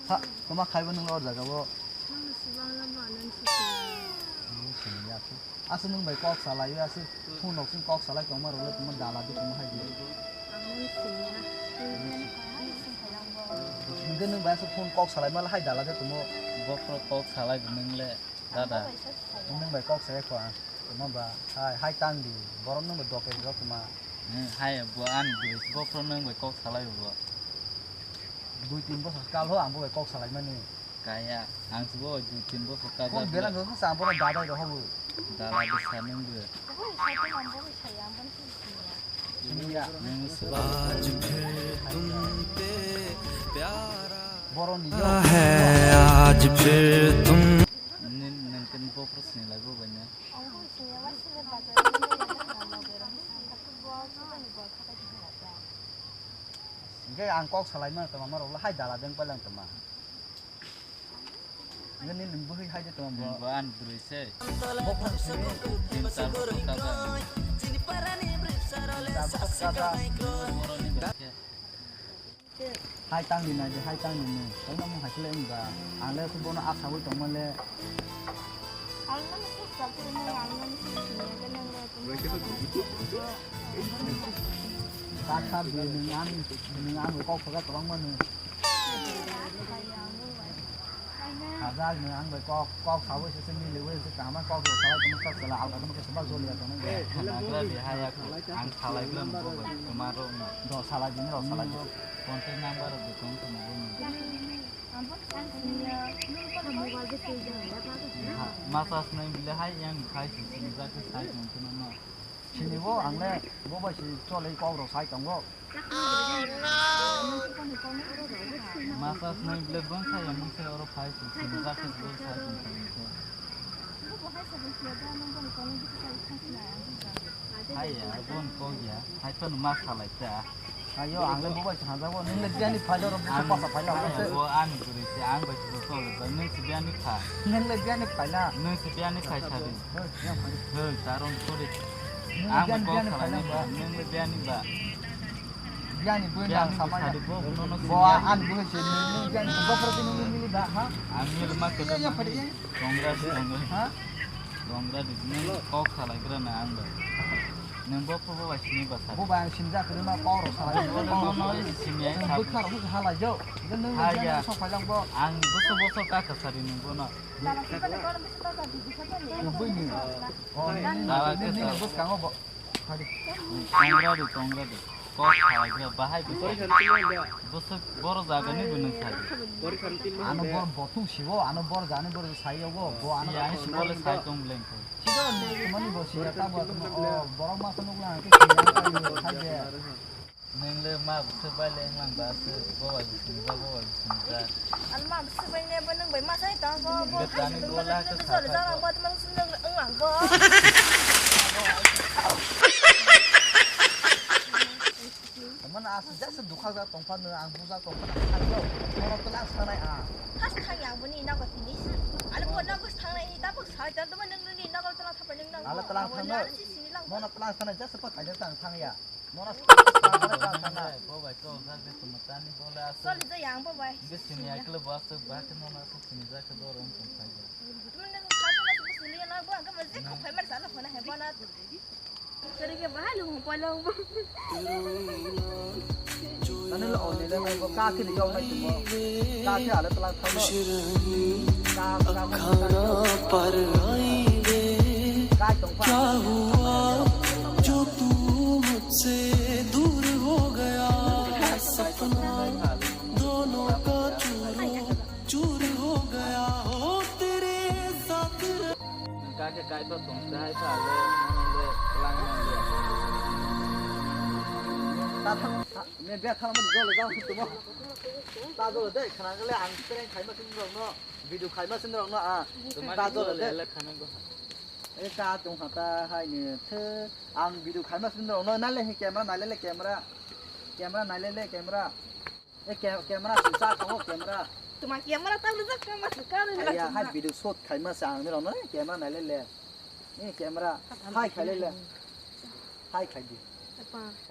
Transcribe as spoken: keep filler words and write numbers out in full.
Ha, toma khaibo nung o jaga bo. Nung sibang la ba nung sibang. Nung sibang ya, aswk. Aswk nung bai kok salai, aswk phone rok sing kok salai tongma rok le toma dala di toma hai di. Ang nung sibang ya. Hingke nung bai aswk phone kok salai ma le hai dala de toma. Bokro kok salai bo nung le, dada. Nung bai kok sai ko ang. Toma ba, hai, hai tang di. Borok nung bai doke rok toma. Hmm, hai bo ani bwrwi bokro nung bai kok salai bo. Dui tin bosor kal ho ang bo bai kok salai mani. Kaya, ang se bo dui tin bosor kal. Kok bela nung sa ang bo dadai rok bo. Dala de sa nung bo. Nung se ba. आज फिर तुम पे प्यारा Borok ni है, आज फिर तुम। Nini nung ken bokro sini lai bo bai ne. Hingke ang kok salai mano toma, norok le hai dala deng palang toma. Hingke nini bwhwi hai de toma bo. Bo ani bwrwi se. Bokro sini. Tin char bosor kal. Tin char bosor kal. Borok ni bai khe. Hai tang di nai di, hai tang di nai. Tang nang hai kle wng ba. Ang le bono asa wi tong male. Ang nang suk sa tu nang ang nang suk sini ya nang le. Kak kak di nang ang, nang ang kok kok kok mano. Hajak ni ang bai kok, kok sawi se se mili wi se kaham kok ro sawi tong kok sala alga tong kok sala joli ya tong. Nagra di haya ang salai bla mo bai toma ro. Do salai di ro salai di. Contact number ro tong tong bo ni. Masa snai bile hai yang khai se se ni jate sai tong tong no. Sini bo ang le bo bai se chole kok ro sai tong go. Masa snai bile bang sai yang mung sai oro phai se sini jate bo sai tong tong. Hai ya, bon kok ya. Hai to ma salai ta. Ayo, ang le bo bai sa jabo. Nung le biyani phai lo, rok sa pasa phai lo. Ang bo ani guri se, ang bai se to le, nung se biyani kha. Nung le biyani phai na. Nung se biyani khai sa di. Hei, yang phai. Hei, taron kori. Nung le biyani, biyani phai na ba. Nung le biyani ba. Biyani bo yang sama ya. Bo ani bo se nung biyani bo phai nung mili ba ha. Ang mili ma ke. Yang phai. Tongra di, tongra. Ha? Tongra di, nung kok salai gra na ang bai. Nung bo pho bo bai sini ba sa. Bo bai ang sini ja kri ma kok ro salai. Bo no no sini ai sa. Bo khar ho halai jo. Nung ha ya. Sok phai lang bo. Ang bo so bo so ka ka sari nung bo no. Bo ni. Oh, ni ni ni bo ka ngo bo. Tongra di, tongra di. Kok salai gra bahai bwswk. Bwswk boro jaga ni bo nung sai. Ano bor bothung sibo, ano bor jani bor sai yogo, bo ano. Siya si bole sai tong bleng khai. Sido mani bo siya ta bo o borok ma tong lang ke siya ta yo khai de. Nung le ma bwswk bai le lang ba se bo bai sini ba bo bai sini ba. Alma bwswk bai ne bo nung bai ma sai tong bo bo. Tani bo la ke sa. Mano aswk jasa dukha jak tong phano ang bujak tong phano ang thaio. Bono twlang sanai ang. Has thang yang boni nago tini. Ale bo nago thangnai ni tabuk sai tan tuma nung ni nago twlang thapai nung nago. Ale twlang thangno. Mono twlang sanai jasa pa kaja tang thang ya. Mono twlang thang na. Bo bai to jak de tuma tani bo la aswk. Sol je yang bo bai. Bisini ya kle bo aswk ba ke mono aswk sini jak ke dorong tong thang ya. Tuma nung sai tuma sini na bo ang ka ma je ko phai mar sa na phone he bona. Tani lo one le nai bo ka khe ni yong nai bo. Ka khe ale twlang thang no. Ka ka ka. Kai tong pha. क्या हुआ जो तू मुझसे दूर हो गया, सपना दोनों का चूर चूर हो गया हो तेरे साथ। Nung kake kaiba tong se hai sa le, nung le twlang nang le. Ta thang, ta, me bia thang mo jole jang tumo. Ta jole de, khana le ang prank khaima sin rok no, video khaima sin rok no, ah. Ta jole de. E ka tong ha ta hai ne the, ang video khaima sin rok no, na le hi camera, na le le camera. Camera, na le le camera. E ke-, camera sing sa tongo camera. Tuma camera ta le jak camera se ka le. Ai ya, hai video shoot khaima se ang ni rok no, camera nai le le. E camera, hai khai le le. Hai khai di. Apa?